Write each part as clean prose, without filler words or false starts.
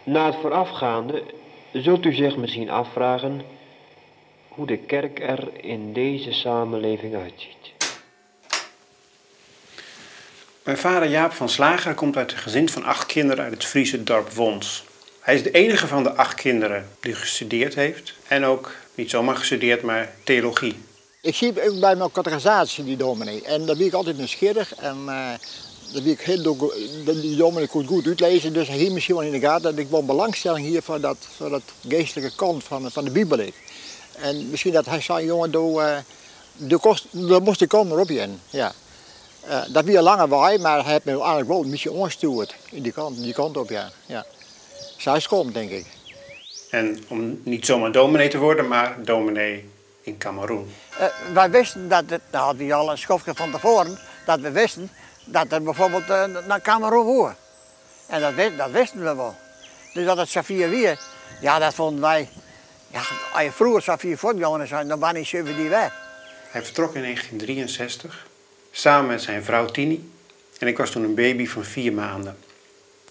Na het voorafgaande zult u zich misschien afvragen hoe de kerk er in deze samenleving uitziet. Mijn vader Jaap van Slager komt uit een gezin van acht kinderen uit het Friese dorp Wons. Hij is de enige van de acht kinderen die gestudeerd heeft. En ook niet zomaar gestudeerd, maar theologie. Ik zie ook bij mijn catechisatie die dominee. En daar ben ik altijd nieuwsgierig. En dat ben ik heel, die dominee kon goed uitlezen. Dus hij heeft misschien wel in de gaten dat ik wel belangstelling hier voor dat geestelijke kant van de Bijbel heb. En misschien dat hij zei, jongen, daar moest ik komen op je in. Ja. Dat was een lange waai, maar hij heeft me eigenlijk wel een beetje ongestuurd in die kant op, ja. Ja. Zij komt, denk ik. En om niet zomaar dominee te worden, maar dominee in Kameroen. Wij wisten dat, het, dat hadden we al een schofje van tevoren, dat we wisten dat er bijvoorbeeld naar Kameroen hoorde. En dat wisten we wel. Dus dat het Safia weer, ja, dat vonden wij. Ja, als je vroeger Safia voortgegaan zijn, dan waren die 7 die weg. Hij vertrok in 1963 samen met zijn vrouw Tini en ik was toen een baby van 4 maanden.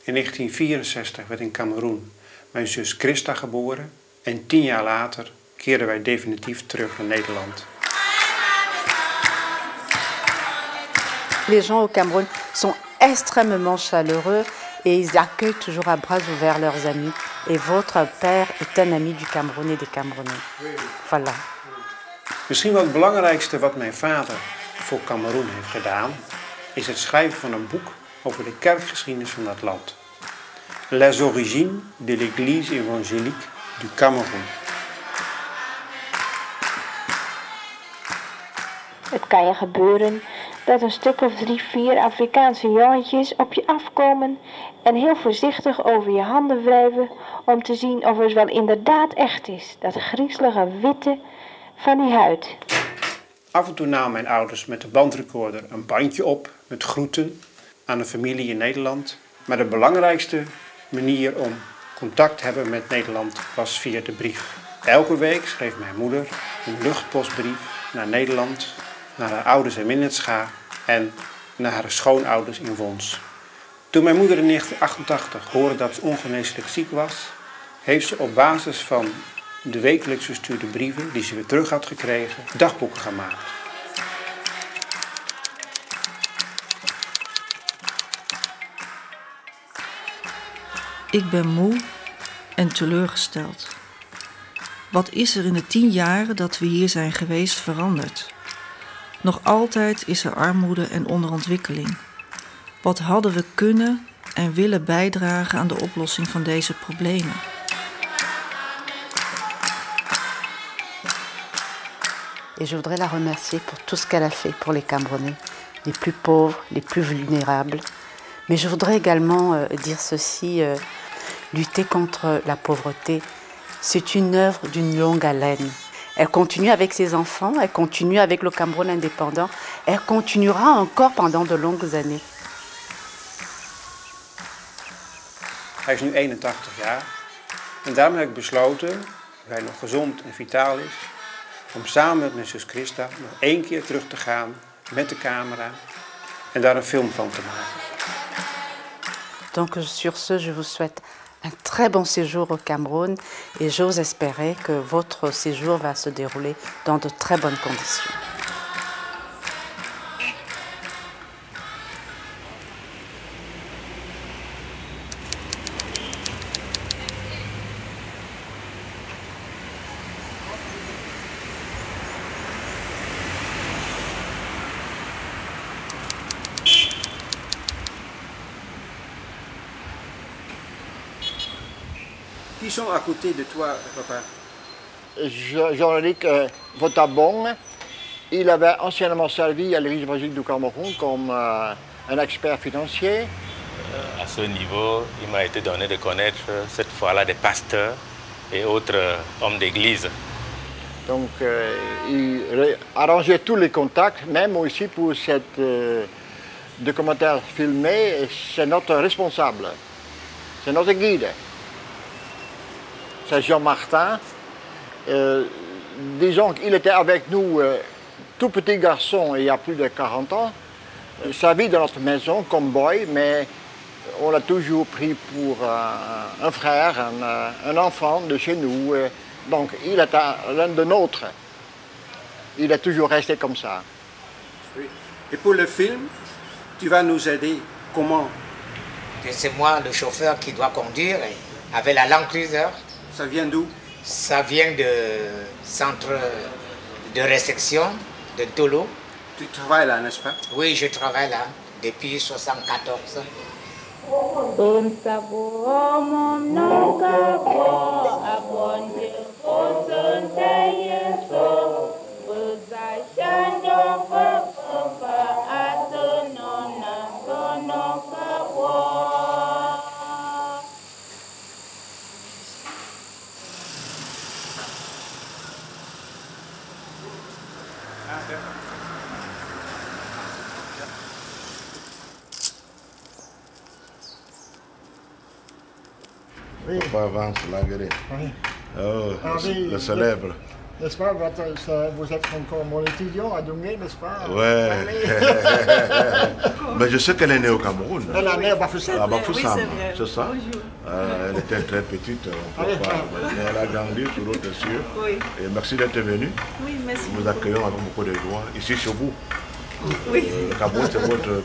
In 1964 werd in Kameroen mijn zus Christa geboren en 10 jaar later keerden wij definitief terug naar Nederland. Les gens au Cameroun sont extrêmement chaleureux et ils accueillent toujours à bras ouverts leurs amis. Et votre père est un ami du Cameroun et des Camerounais. Voilà. Misschien wel het belangrijkste wat mijn vader voor Kameroen heeft gedaan, is het schrijven van een boek over de kerkgeschiedenis van dat land. Les origines de l'Église évangélique du Cameroun. Het kan je gebeuren dat een stuk of 3, 4 Afrikaanse jongetjes op je afkomen en heel voorzichtig over je handen wrijven om te zien of het wel inderdaad echt is, dat griezelige witte van die huid. Af en toe namen mijn ouders met de bandrecorder een bandje op met groeten aan de familie in Nederland. Maar de belangrijkste manier om contact te hebben met Nederland was via de brief. Elke week schreef mijn moeder een luchtpostbrief naar Nederland, naar haar ouders in Minnertsga en naar haar schoonouders in Wons. Toen mijn moeder in 1988 hoorde dat ze ongeneeslijk ziek was, heeft ze op basis van de wekelijks verstuurde brieven die ze weer terug had gekregen, dagboeken gemaakt. Ik ben moe en teleurgesteld. Wat is er in de 10 jaren dat we hier zijn geweest veranderd? Nog altijd is er armoede en onderontwikkeling. Wat hadden we kunnen en willen bijdragen aan de oplossing van deze problemen? Et je voudrais la remercier pour tout ce qu'elle a fait pour les Camerounais, les plus pauvres, les plus vulnérables. Mais je voudrais également dire ceci, lutter contre la pauvreté, c'est une œuvre d'une longue haleine. Elle continue avec ses enfants, elle continue avec le Cameroun indépendant, elle continuera encore pendant de longues années. Hij is nu 81 jaar en daarom heb ik besloten, dat hij nog gezond en vitaal is, om samen met mijn zus Christa nog 1 keer terug te gaan met de camera en daar een film van te maken. Donc sur ce, je vous souhaite un très bon séjour au Cameroun et j'ose espérer que votre séjour va se dérouler dans de très bonnes conditions. Qui sont à côté de toi, papa? Jean-Luc Votabong, il avait anciennement servi à l'Église évangélique du Cameroun comme un expert financier. À ce niveau, il m'a été donné de connaître cette fois-là des pasteurs et autres hommes d'église. Donc il arrangeait tous les contacts, même aussi pour cette documentaire filmé, c'est notre responsable, c'est notre guide. C'est Jean Martin. Disons qu'il était avec nous, tout petit garçon, il y a plus de 40 ans. Sa vie dans notre maison comme boy, mais on l'a toujours pris pour un frère, un enfant de chez nous. Donc il est l'un de nôtres. Il est toujours resté comme ça. Oui. Et pour le film, tu vas nous aider comment? C'est moi le chauffeur qui doit conduire avec la Land Cruiser. Ça vient d'où? Ça vient du centre de réception de Tolo. Tu travailles là, n'est-ce pas? Oui, je travaille là depuis 1974. Oui. Papa avance, Langueré. Oui. Oh, Henri, le célèbre. N'est-ce pas, vous êtes encore mon étudiant à Doumbé, n'est-ce pas? Ouais. Mais je sais qu'elle est née au Cameroun. Elle est née à Bafoussam. À Bafoussam, Oui, c'est vrai. c'est ça. Elle était très petite, on peut pas. Mais elle a grandi sous l'autre cieux. Oui. Et merci d'être venue. Oui, merci. Nous vous accueillons avec beaucoup de joie ici chez vous. Oui. Le Cameroun, c'est votre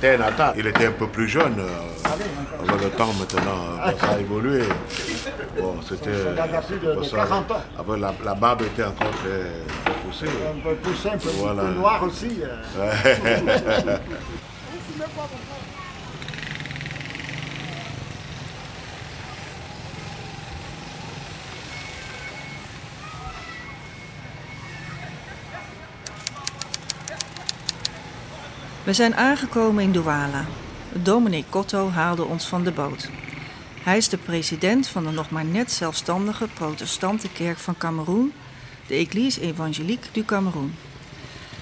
terre natale. Il était un peu plus jeune. Avec le temps maintenant, ça a évolué. Bon, c'était. Ça date à plus de 40 ans. Avec la barbe était encore très, très poussée. Un peu poussée, un peu, voilà. peu noire aussi. We zijn aangekomen in Douala. Dominee Kotto haalde ons van de boot. Hij is de president van de nog maar net zelfstandige protestante kerk van Kameroen, de Église Évangélique du Cameroun.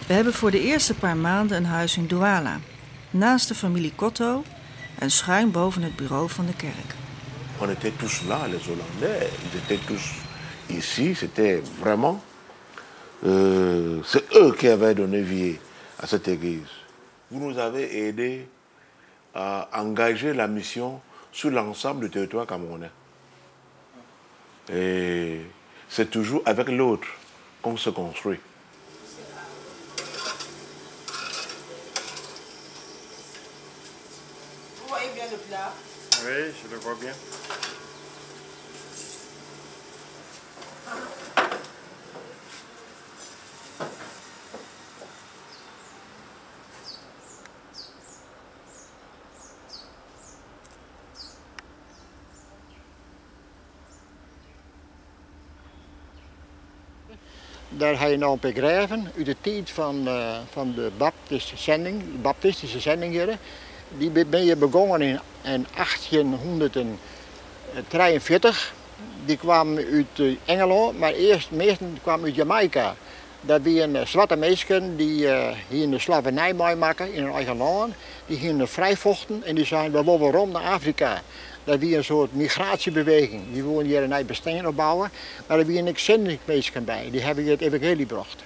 We hebben voor de eerste paar maanden een huis in Douala, naast de familie Kotto en schuin boven het bureau van de kerk. On était tous là, les Hollandais, ils étaient tous ici, c'était vraiment... c'est eux qui avaient donné vie à cette église. Vous nous avez aidés à engager la mission sur l'ensemble du territoire camerounais. Et c'est toujours avec l'autre qu'on se construit. Vous voyez bien le plat? Oui, je le vois bien. Daar heb je nou begrepen uit de tijd van de baptistische zending, de baptistische zending hier. Die ben je begonnen in 1843. Die kwamen uit Engeland, maar eerst meesten kwamen uit Jamaica. Dat waren zwarte mensen die hier in de slavernij meemaken in hun eigen land. Die hier vrij vochten en die zeiden we willen waarom naar Afrika. Dat was een soort migratiebeweging. Die wilden hier een eigen bestaan opbouwen. Maar er waren ook zendingsmensen bij. Die hebben hier het evangelie gebracht.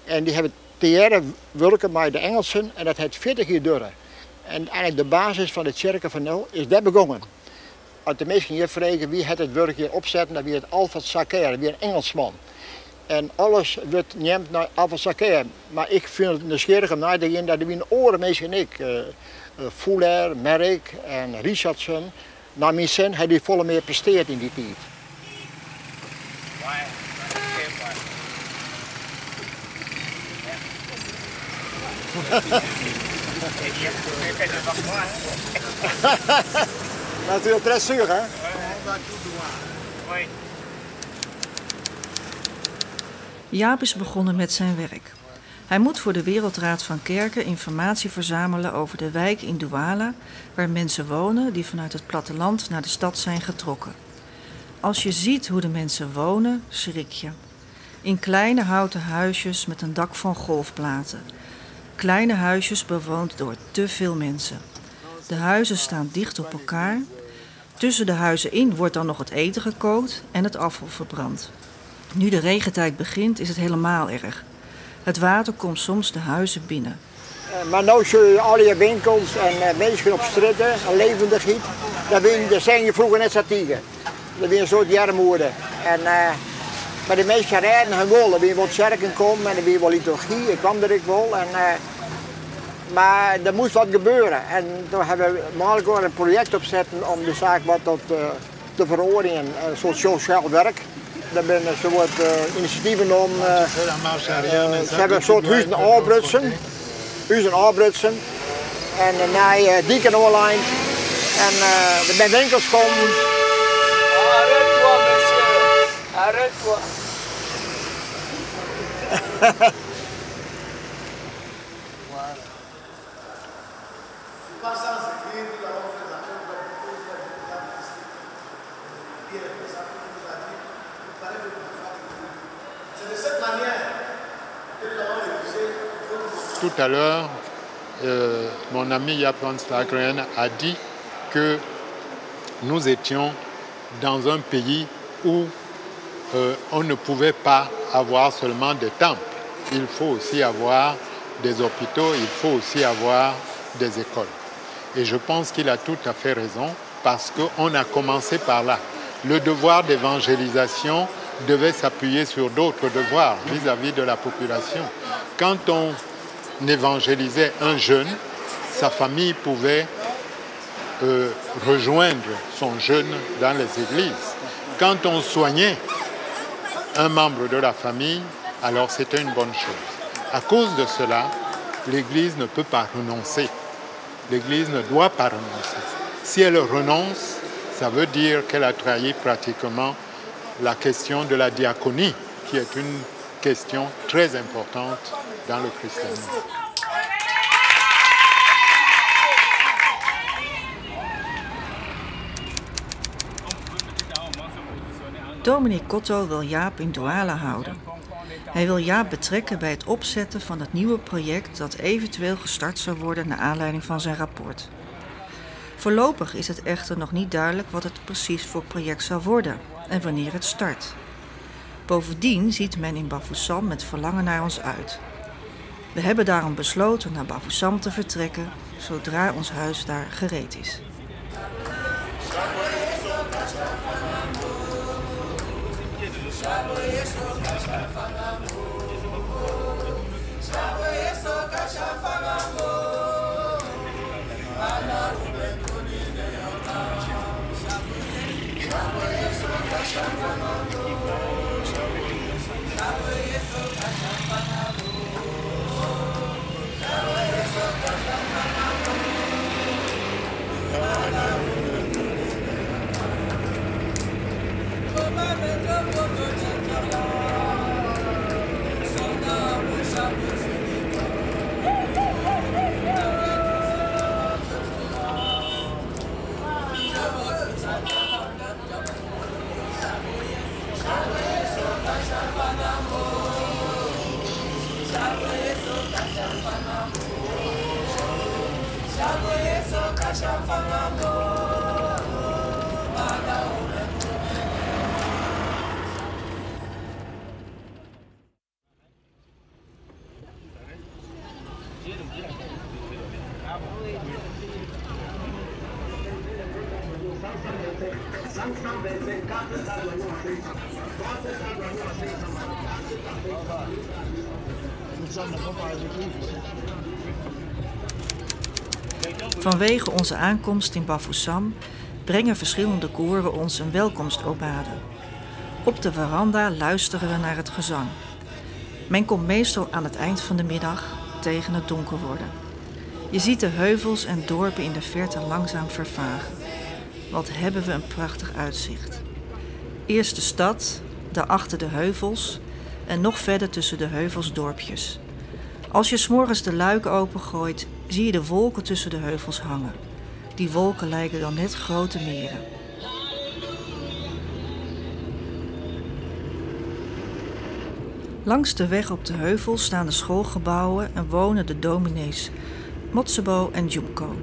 En die hebben teeren werken met de Engelsen en dat heeft 40 jaar duren. En eigenlijk de basis van de kerken van nu is daar begonnen. Als de mensen hier vragen wie het het werk hier opzetten, dan wie het Alfred Saker, wie een Engelsman. En alles wordt neemt naar Alfred Saker. Maar ik vind het nieuwsgierig om na te gaan dat er wie een oren mensen en ik, Fuller, Merrick en Richardson, naar mijn zin heeft hij volle meer presteerd in die tijd. Natuurlijk très sûr, hè? Jaap is begonnen met zijn werk. Hij moet voor de Wereldraad van Kerken informatie verzamelen over de wijk in Douala, waar mensen wonen die vanuit het platteland naar de stad zijn getrokken. Als je ziet hoe de mensen wonen, schrik je. In kleine houten huisjes met een dak van golfplaten. Kleine huisjes bewoond door te veel mensen. De huizen staan dicht op elkaar. Tussen de huizen in wordt dan nog het eten gekookt en het afval verbrand. Nu de regentijd begint, is het helemaal erg. Het water komt soms de huizen binnen. Maar nu zie je al je winkels en mensen op stritten, een levendigheid. Dat zijn je vroeger net zo tegen. Dat was een soort armoede. En, maar de meesten rijden hun wel. Er weer wat kerken komen en er weer wel liturgie. Ik kwam er ik wel. En, maar er moest wat gebeuren. En toen hebben we Marco een project opzetten om de zaak wat tot, te veroordelen. Een soort sociaal werk. Daar ben een soort initiatieven genomen. Ze hebben een soort huizen afbrutsen. Huizen afbrutsen. En naar dieken online. En er zijn winkels komen. Arrête-toi, monsieur. Arrête-toi. Tout à l'heure, mon ami Jaap van Slageren a dit que nous étions dans un pays où on ne pouvait pas avoir seulement des temples. Il faut aussi avoir des hôpitaux, il faut aussi avoir des écoles. Et je pense qu'il a tout à fait raison parce qu'on a commencé par là. Le devoir d'évangélisation devait s'appuyer sur d'autres devoirs vis-à-vis de la population. Quand on évangélisait un jeune, sa famille pouvait rejoindre son jeune dans les églises. Quand on soignait un membre de la famille, alors c'était une bonne chose. À cause de cela, l'Église ne peut pas renoncer. L'Église ne doit pas renoncer. Si elle renonce, ça veut dire qu'elle a trahi pratiquement la question de la diaconie, qui est une question très importante dans le christianisme. Dominee Kotto wil Jaap in Douala houden. Hij wil Jaap betrekken bij het opzetten van het nieuwe project dat eventueel gestart zou worden naar aanleiding van zijn rapport. Voorlopig is het echter nog niet duidelijk wat het precies voor project zal worden en wanneer het start. Bovendien ziet men in Bafoussam met verlangen naar ons uit. We hebben daarom besloten naar Bafoussam te vertrekken zodra ons huis daar gereed is. Vanwege onze aankomst in Bafoussam brengen verschillende koren ons een welkomstobade. Op de veranda luisteren we naar het gezang. Men komt meestal aan het eind van de middag tegen het donker worden. Je ziet de heuvels en dorpen in de verte langzaam vervagen. Wat hebben we een prachtig uitzicht. Eerst de stad, daarachter de heuvels en nog verder tussen de heuvels dorpjes. Als je 's morgens de luiken opengooit, zie je de wolken tussen de heuvels hangen. Die wolken lijken dan net grote meren. Langs de weg op de heuvel staan de schoolgebouwen en wonen de dominees Motsebo en Jumko.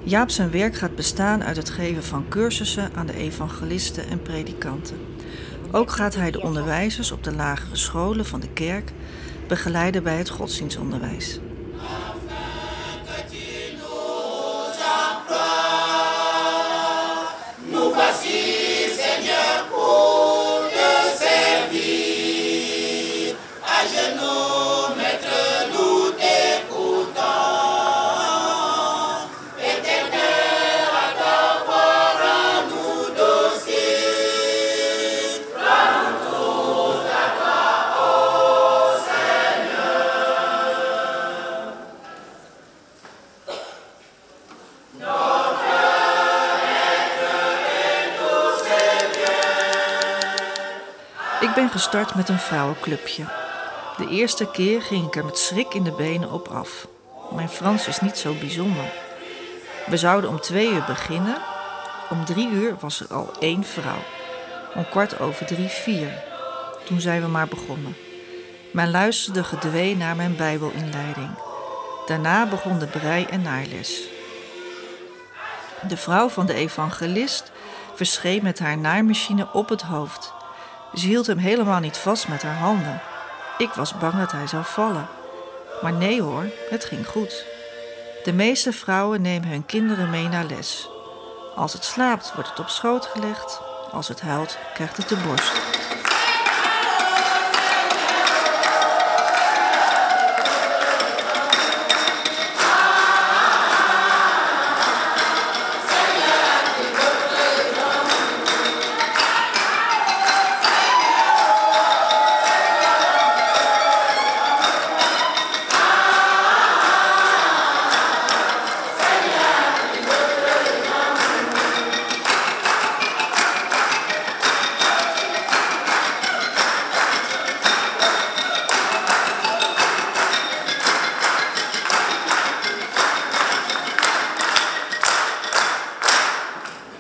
Jaap zijn werk gaat bestaan uit het geven van cursussen aan de evangelisten en predikanten. Ook gaat hij de onderwijzers op de lagere scholen van de kerk begeleiden bij het godsdienstonderwijs. Nous voici, Seigneur, pour te servir. À genoux, Maître, nous t'écoutons. Éternel, à ta voix, rends-nous dociles. Rends-nous tous à toi, ô Seigneur. Notre Maître et tous ses biens. Ik ben gestart met een vrouwenclubje. De eerste keer ging ik er met schrik in de benen op af. Mijn Frans is niet zo bijzonder. We zouden om 2 uur beginnen. Om 3 uur was er al 1 vrouw. Om 3:15 4. Toen zijn we maar begonnen. Men luisterde gedwee naar mijn bijbelinleiding. Daarna begon de brei- en naailes. De vrouw van de evangelist verscheen met haar naaimachine op het hoofd. Ze hield hem helemaal niet vast met haar handen. Ik was bang dat hij zou vallen. Maar nee hoor, het ging goed. De meeste vrouwen nemen hun kinderen mee naar les. Als het slaapt, wordt het op schoot gelegd. Als het huilt, krijgt het de borst.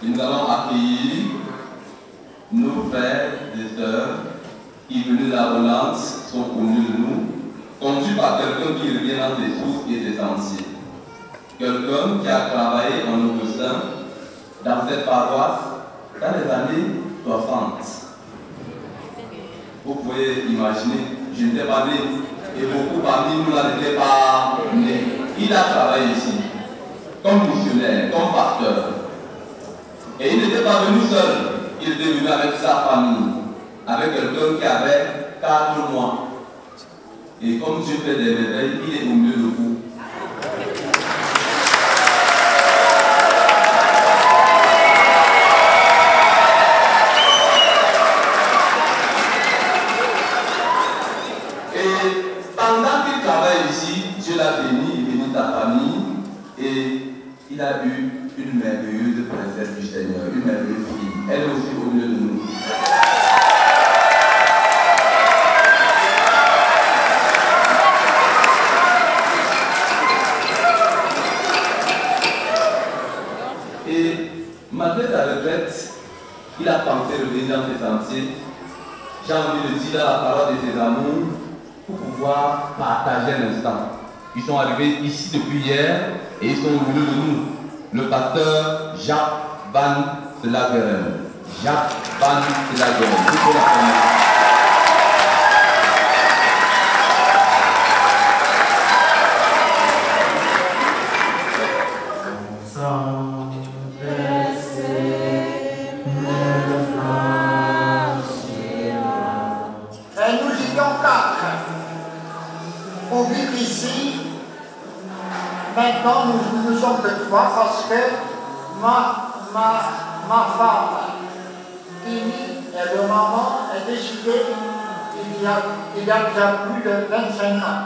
Nous allons accueillir nos frères et sœurs qui venus de la Hollande sont au milieu de nous, conduits par quelqu'un qui revient dans ses sources et ses sentiers. Quelqu'un qui a travaillé en notre sein, dans cette paroisse, dans les années 60. Vous pouvez imaginer, je n'étais pas né, et beaucoup parmi nous là n'étaient pas nés. Il a travaillé ici, comme missionnaire, comme pasteur. Et il n'était pas venu seul, il était venu avec sa famille, avec quelqu'un qui avait 4 mois. Et comme Dieu fait des merveilles, il est au milieu de vous. Et pendant qu'il travaille ici, Dieu l'a béni, il bénit sa famille, et il a eu une merveilleuse princesse du Seigneur, une merveilleuse fille. Elle est aussi au milieu de nous. Et malgré sa retraite, il a pensé revenir dans ses sentiers. J'ai envie de dire dans la parole de ses amours pour pouvoir partager un instant. Ils sont arrivés ici depuis hier et ils sont au milieu de nous. Le pasteur Jacques Van Slageren. Jacques Van Slageren. Vous pouvez l'applaudir. Et nous étions 4 pour vivre ici. Maintenant, nous ne sommes que 3 parce que ma femme, Tini, et leur maman est décédée il y a déjà plus de 25 ans.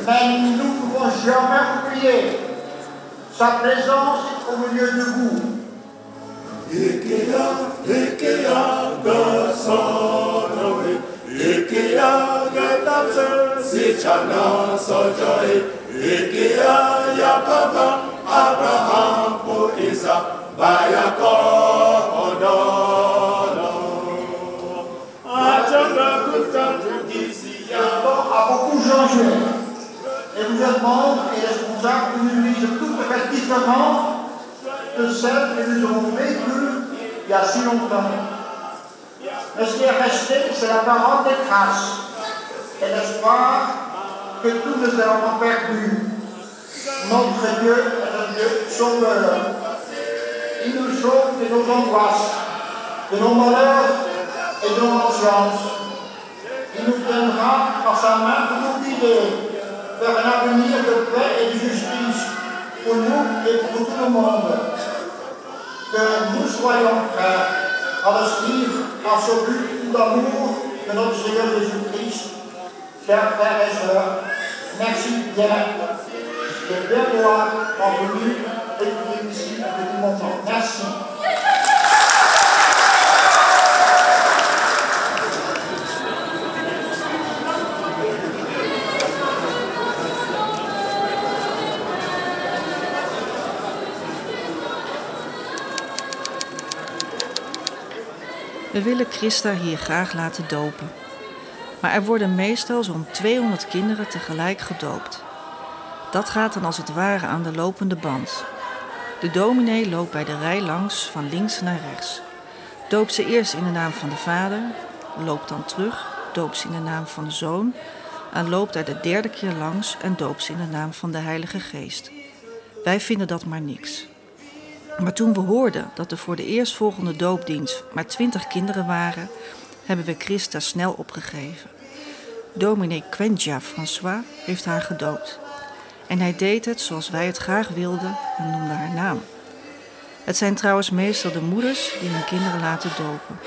Mais nous ne pouvons jamais oublier sa présence au milieu de vous. A beaucoup changé. Et vous êtes membre et responsable d'une église tout à fait différente de celle que nous avons vécue il y a si longtemps. Mais ce qui est resté, c'est la parole des grâces et l'espoir que tout ne sera pas perdu. Notre Dieu est un Dieu sauveur. Il nous sauve de nos angoisses, de nos malheurs et de nos malchances. Il nous tiendra par sa main pour nous guider vers un avenir de paix et de justice pour nous et pour tout le monde. Que nous soyons prêts à le suivre à ce but d'amour de notre Seigneur Jésus-Christ. Chers frères et sœurs, merci bien de bien vouloir en venu écouter ici un petit moment. Merci. We willen Christa hier graag laten dopen. Maar er worden meestal zo'n 200 kinderen tegelijk gedoopt. Dat gaat dan als het ware aan de lopende band. De dominee loopt bij de rij langs van links naar rechts. Doopt ze eerst in de naam van de vader, loopt dan terug, doopt ze in de naam van de zoon en loopt daar de derde keer langs en doopt ze in de naam van de Heilige Geest. Wij vinden dat maar niks. Maar toen we hoorden dat er voor de eerstvolgende doopdienst maar 20 kinderen waren, hebben we Christa snel opgegeven. Dominee Quenja François heeft haar gedoopt. En hij deed het zoals wij het graag wilden en noemde haar naam. Het zijn trouwens meestal de moeders die hun kinderen laten dopen.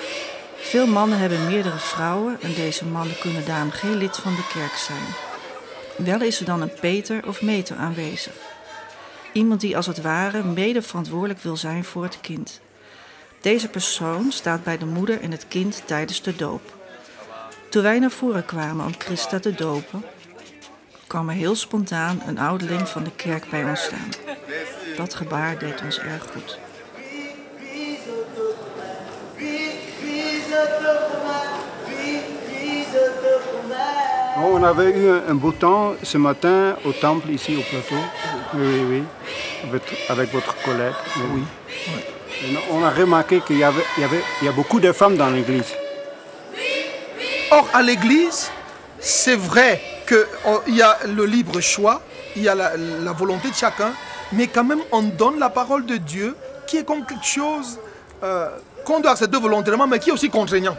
Veel mannen hebben meerdere vrouwen en deze mannen kunnen daarom geen lid van de kerk zijn. Wel is er dan een peter of meter aanwezig. Iemand die als het ware mede verantwoordelijk wil zijn voor het kind. Deze persoon staat bij de moeder en het kind tijdens de doop. Toen wij naar voren kwamen om Christa te dopen, kwam er heel spontaan een ouderling van de kerk bij ons staan. Dat gebaar deed ons erg goed. On avait eu un beau temps ce matin au temple ici au plateau. Oui, oui, oui. Avec, votre collègue. Oui. On a remarqué qu'il y, avait, il y, avait, il y a beaucoup de femmes dans l'église. Or, à l'église, c'est vrai qu'il y a le libre choix, il y a la, la volonté de chacun, mais quand même, on donne la parole de Dieu qui est comme quelque chose euh, qu'on doit accepter volontairement, mais qui est aussi contraignant.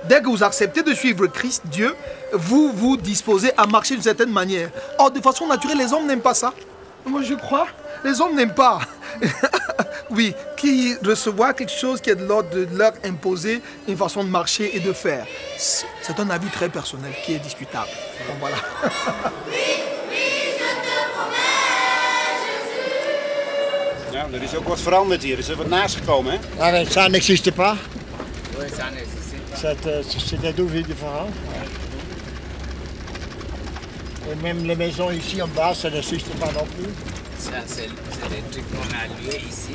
Dès que vous acceptez de suivre Christ, Dieu, vous vous disposez à marcher d'une certaine manière. Or, de façon naturelle, les hommes n'aiment pas ça. Moi, je crois, les hommes n'aiment pas. oui, qui recevoir quelque chose qui est de l'ordre de leur imposer une façon de marcher et de faire. C'est un avis très personnel qui est discutable. Bon, voilà. Ja, er is ook wat veranderd hier. Er is er wat naast gekomen, hè? Ja, ça n'existe pas. Oui, ça n'existe pas. C'était tout différent. Et même les maisons ici en bas, ça n'existe pas non plus. Ça, c'est des trucs qu'on a loués ici.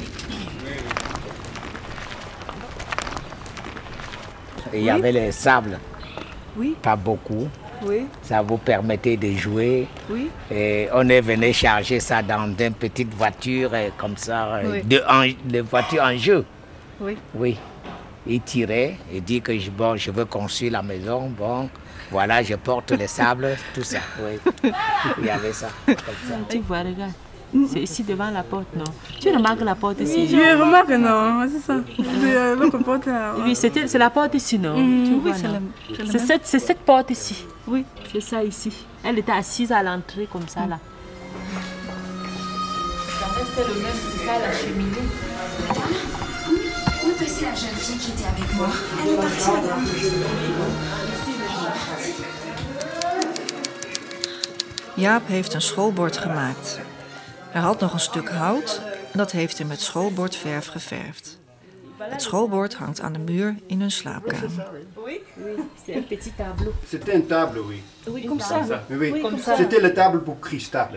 Il y avait les sables. Oui. Pas beaucoup. Oui. Ça vous permettait de jouer. Oui. Et on est venu charger ça dans une petite voiture, comme ça, Oui. de, en, de voiture en jeu. Oui. Oui. Il tirait, il dit que je, bon, je veux construire la maison, bon, voilà, je porte les sables, tout ça. Oui. Il y avait ça. Comme ça. Tu vois, regarde. C'est ici devant la porte, non Tu remarques la porte ici Oui, je remarque, non, c'est ça. C'est l'autre porte là. Oui, c'est la porte ici, non Mm. Tu Oui, vois, c'est non la- c'est la C'est même. cette, c'est cette porte ici. Oui, c'est ça ici. Elle était assise à l'entrée comme ça, là. Ça restait le même, c'est ça, la cheminée. Où est passée la jeune fille qui était avec moi Elle est partie, madame. Jaap heeft een schoolbord gemaakt. Hij had nog een stuk hout en dat heeft hij met schoolbordverf geverfd. Het schoolbord hangt aan de muur in hun slaapkamer. Oui, c'est un petit tableau. C'était un tableau, oui. Oui, comme ça. Oui, Oui, comme ça. C'était la table pour Christa.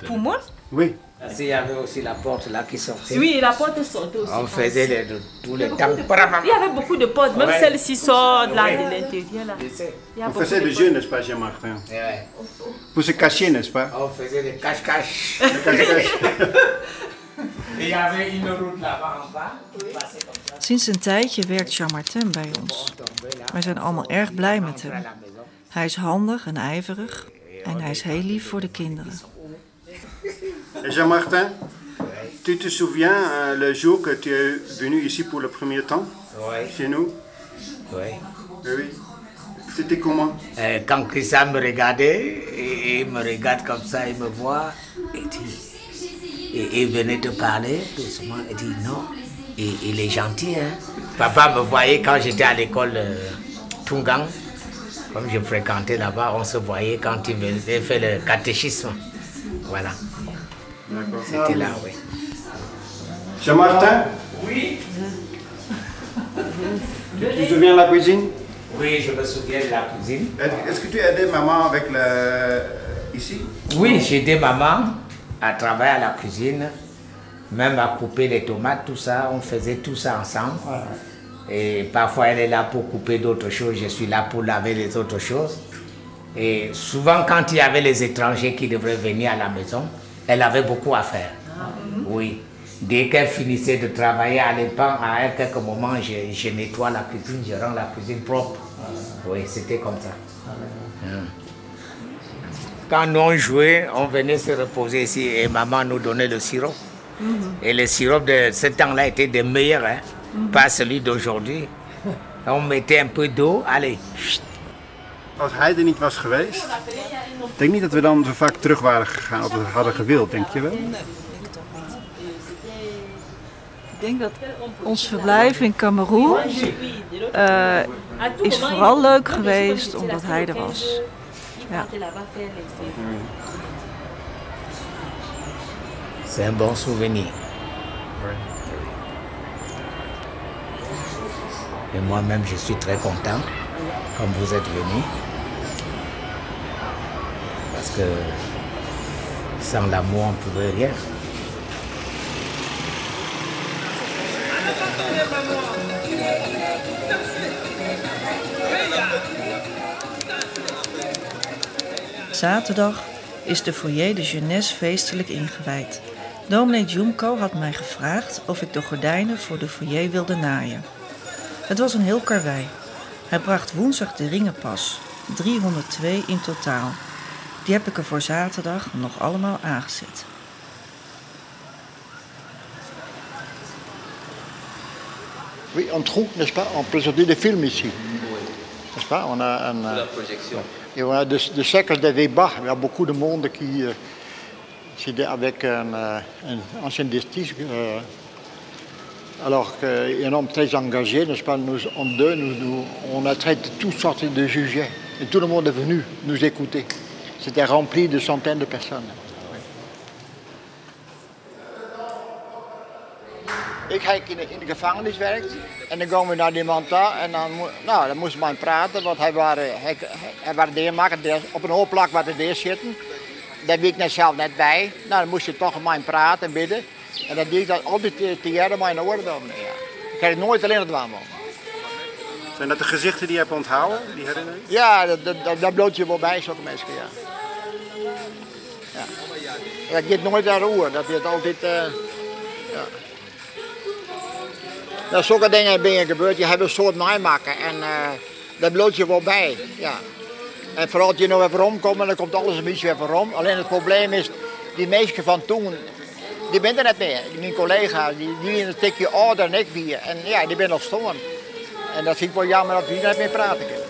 Pour moi? Oui. Il y avait aussi la porte là qui sortait. Oui, la porte sortait aussi. On faisait tout le temps. Il y avait beaucoup de portes, même Ouais. celle-ci sort là Ouais. de l'intérieur. Là. Il y a On beaucoup faisait de des portes. jeux, n'est-ce pas, Jean-Martin? Pour se cacher, n'est-ce pas? On faisait des cache-cache. Le cache-cache. Il y avait une route là-bas en bas. Sinds een tijdje werkt Jean-Martin bij ons. Wij zijn allemaal erg blij met hem. Hij is handig en ijverig en hij is heel lief voor de kinderen. Et Jean-Martin, tu te souviens le jour que tu es venu ici pour le premier temps? Oui. Chez nous? Oui. Oui. C'était comment? Quand Christian me regardait, il me regarde comme ça, il me voit, et dit, et il venait te parler doucement, il dit non, et, il est gentil. Hein? Papa me voyait quand j'étais à l'école Tungang, comme je fréquentais là-bas, on se voyait quand il venait faire le catéchisme. Voilà. D'accord. C'était là, oui. Jean-Martin? Oui. Tu te souviens de la cuisine? Oui, je me souviens de la cuisine. Est-ce que tu aidais maman avec le... ici? Oui, j'aidais maman à travailler à la cuisine, même à couper les tomates, tout ça. On faisait tout ça ensemble. Et parfois, elle est là pour couper d'autres choses, je suis là pour laver les autres choses. Et souvent, quand il y avait les étrangers qui devraient venir à la maison, elle avait beaucoup à faire. Oui. Dès qu'elle finissait de travailler à l'époque, à un quelque moment, je nettoie la cuisine, je rends la cuisine propre. Oui, c'était comme ça. Quand nous on jouait, on venait se reposer ici et maman nous donnait le sirop. Et le sirop de ce temps-là était des meilleurs, hein? Pas celui d'aujourd'hui. On mettait un peu d'eau, allez. Als hij er niet was geweest, ik denk niet dat we dan zo vaak terug waren gegaan of we hadden gewild, denk je wel? Nee, ik toch niet. Ik denk dat ons verblijf in Kameroen is vooral leuk geweest omdat hij er was. Ja. C'est un bon souvenir. Et moi-même, je suis très content comme vous êtes venus. Parce que sans l'amour, on ne pouvait rien. Zaterdag is de foyer de jeunesse feestelijk ingewijd. Dominee Jumko had mij gevraagd of ik de gordijnen voor de foyer wilde naaien. Het was een heel karwei. Hij bracht woensdag de ringen pas, 302 in totaal. Die heb ik er voor zaterdag nog allemaal aangezet. Oui, on trouve, n'est-ce pas, on présentait des films ici. N'est-ce pas? On a un, La projection. Et on a des cercles de débat. Il y a beaucoup de monde qui c'était avec un ancien distique. Alors qu'un homme très engagé, n'est-ce pas, nous, en deux, nous, on a traité toutes sortes de sujets. Et tout le monde est venu nous écouter. C'était rempli de centaines de personnes. Ik heb in de gevangenis werkt en dan komen we naar die man daar en dan, nou, dan moest man praten, want hij was hij hij deurmaker, op een hoop plak waar de deur zitten. Daar wie ik net zelf net bij. Nou, dan moest je toch met mij praten en bidden. En dat deed ik dat altijd te jaren maar in orde. Ja. Ik heb het nooit alleen het waan. Zijn dat de gezichten die je hebt onthouden, die herinneringen? Ja, dat bloot je wel bij, zulke mensen, ja. Ja. Dat gaat nooit naar roer, dat is altijd... ja. Nou, zulke dingen ben je gebeurd, je hebt een soort namaken en dat bloot je wel bij. Ja. En vooral als je nou even rondkomt, dan komt alles een beetje weer om. Alleen het probleem is, die mensen van toen, die ben er net meer. Mijn collega, die een tikje ouder dan ik weer. En ja, die ben nog stom. En dat vind ik wel jammer dat die net meer praten kunnen.